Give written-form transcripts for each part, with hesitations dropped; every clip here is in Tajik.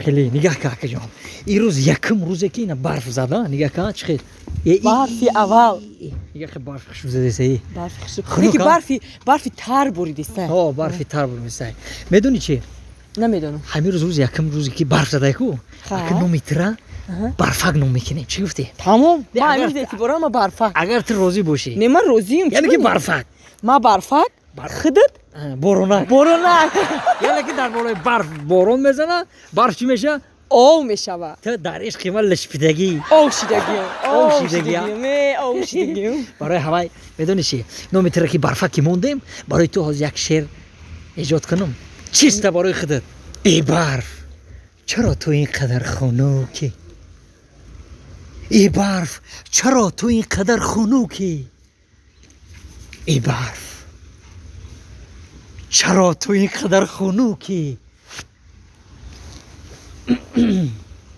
Хеле нигаҳ ка акаҷон. Ин рӯз якум рӯзе ки ина барф зада, нигаҳ ка чӣ хел. Барфи аввал. Нигаҳ ки барф хушб задеса. Барфи хушб. Леки барфи тар буридиста. Ҳо, барфи тар буридиста. Медонӣ чӣ? Намедонам. Ҳамин рӯз рӯз якум рӯзе ки барф задай ку, ака номи тира барфак ном мекунем. Чӣ гуфтӣ? Тамом. Ман ҳамин эътиборам ма барфак. Агар ту розӣ бошӣ. Не, ман розием. Яъне ки барфак. Ма барфак? Худат? Боронак. Боронак. Яъне ки дар болои барф борон мезана, барф чӣ мешавад? Ов мешавад. Ту дар ишқи ман лишпидагӣ. Ов шидагиам. Ов шидагиам. Ов шидагиам. Барои ҳавай медонӣ чӣ? Номи тура ки барфак ки мондем, барои ту ҳозир як шеър эҷод кунам. Чиста барои худат. Эй барф, чаро ту ин қадар хунукӣ? Эй барф, чаро ту ин қадар хунукӣ? Эй барф, чаро ту ин қадар хунукӣ?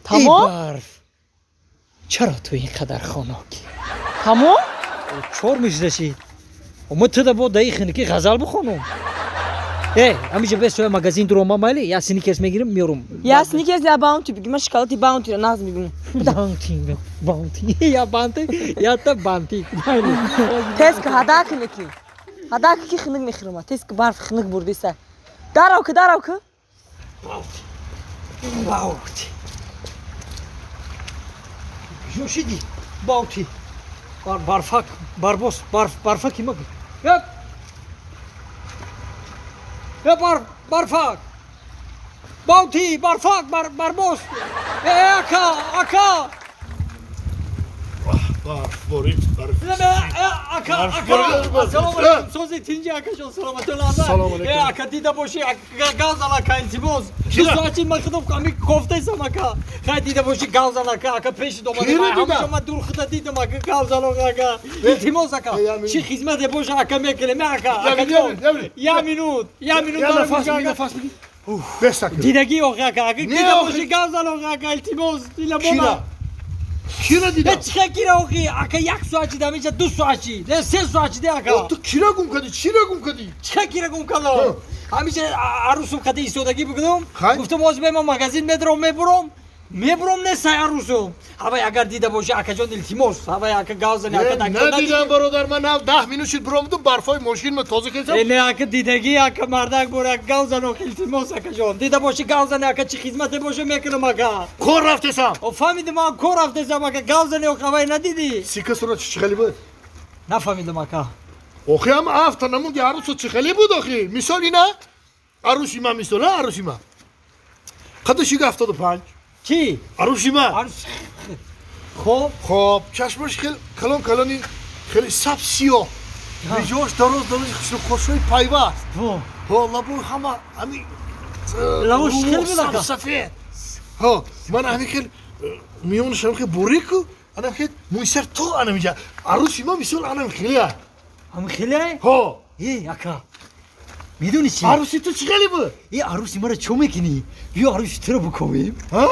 Тамом? Эй барф, чаро ту ин қадар хунукӣ? Тамом? Чор мешидашид. Ма туда бо даи хунукӣ ғазал бихонам. Эй, ҳамиҷа бес соя магазин дурома майли, я сникерс мегирам, меорам. Я сникерс, я баунти бигир, ман шоколади баунтиро нағз мебинам. Баунти, баунти, я банти, я та банти. Тез ки ҳада кунӣ. Ҳада ки хунук мехӯрам, тез ки барф хунук бурдиса. Дарав ки, дарав ки. Баунти. Баунти. Ҷӯшиди, баунти. Барфак, барбос, барф, барфаки ма. Я Я барфак! Баунти, барфак, барбос! Ака, ака! Барф борид, барф. Ака, ака! Салом алейкум, сози тинҷи акаҷон, саломатон азар. Салом алейкум. Ака, дида бошӣ, гав зан ака, илтимос. Ду соат ман худам ҳамин кофтаистам ака. Хай дида бошӣ, гав зан ака, ака пеши домада. Ҳамаҷо ман дур худа дидам ака, гав зан ака. Илтимос ака, чӣ хизмате боша ака мекунем, ака. Акаҷон, як минут, як минут. Я нафас бигир, нафас бигир. Дидагӣ охи ака, ака дида бошӣ, гав зан ака, илтимос. Дила Кира дидам? Чӣ кира охи? Ака як соат чида меша, ду соат чи, не се соат чида ака. Ту кира гум кардӣ? Чира гум кардӣ? Чӣ кира гум кардам? Ҳамиша арӯсум қади истодагӣ бикунам. Гуфтам ҳозир мемам магазин медаром, мебурам. Мебурам не сай арӯсум. Ҳавай агар дида бошӣ акаҷон илтимос. Ҳавай ака гав зани ака дака. Надидам бародар, ман нав 10 минут шуд буромадам, барфои мошинма тоза кардам. Не ака дидагӣ ака мардак бор ака гав зан ох илтимос акаҷон. Дида бошӣ гав зани ака чӣ хизмате боша мекунам ака. Кор рафтесам. О фаҳмидам ман кор рафтесам ака гав зани ох ҳавай надидӣ. Сика сурат чӣ хеле буд? Нафаҳмидам ака. Охи ҳам афта намунди арӯсо чӣ хеле буд охи? Мисол ина? Арӯси ман мисол, арӯси ман. Қадаш 75. Чӣ? Арӯси ман. Хоб? Хоб, чашмаш хеле калон калони хеле сабз сиёҳ. Риҷош дароз дароз хушрӯқошҳои пайваст. Ҳо, лабои ҳама ҳами лабош хеле буд ака. Сафед. Ҳо, ман ҳами хел миёнашам хел бурику, анам хел мӯйсар то анам инҷа. Арӯси ман мисол анам хеле. Ҳами хеле? Ҳо. Э, ака. Медонӣ чӣ? Арӯси ту чӣ хеле буд? Э, арӯси маро чо мекунӣ? Биё арӯси туро бикобем. Ҳа?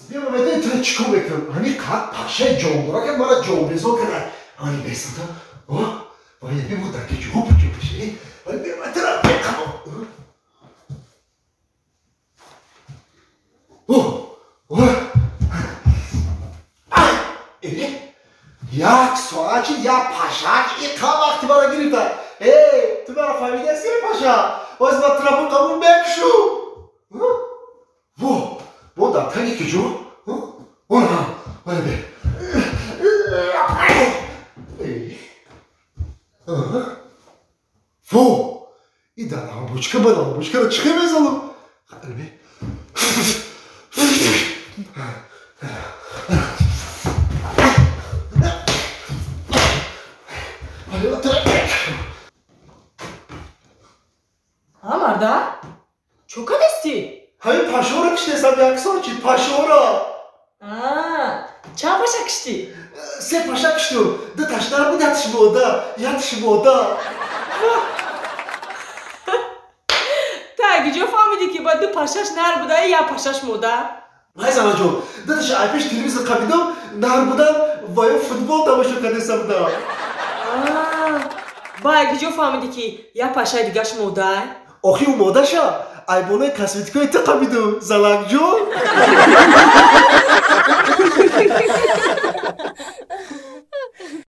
Биё медонӣ туро чӣ кор мекунам? Ҳамин қад пашаи ҷондора ки маро ҷонбезор карда. Ани бесата. Вай бибу дар ки ҷо ҷо пеше. Вай биё туро беқабо. О! О! Як соат чи як пашак иқа вақти маро гирифта. Эй, ту маро фаҳмидаси паша? Ҳозир ман туро бу қабул мекушу. Во, во дар таги ки ҷо? Она, вай бе. Во, и дар ламбочка ба ламбочкаро чӣ хел мезанам? Бе. Ҳа, марда? Чо кардастӣ? Ҳамин пашоро киштесам як сол чи пашоро. Чанд паша киштӣ? Се паша киштум. Ду таш нар буд, як тиш мода, як тиш мода. Та куҷо фаҳмидӣ ки ба ду пашаш нар буда, як пашаш мода? Вай занаҷон, ду таш ай пеш телевизор қабидам, нар будам ва ё футбол тамошо кардесам будам. Ба киҷо фаҳмидӣ, ки як пашаи дигаш модай? Охи, ӯ модаша айболаи косметикаи ту қабиду, залакҷон.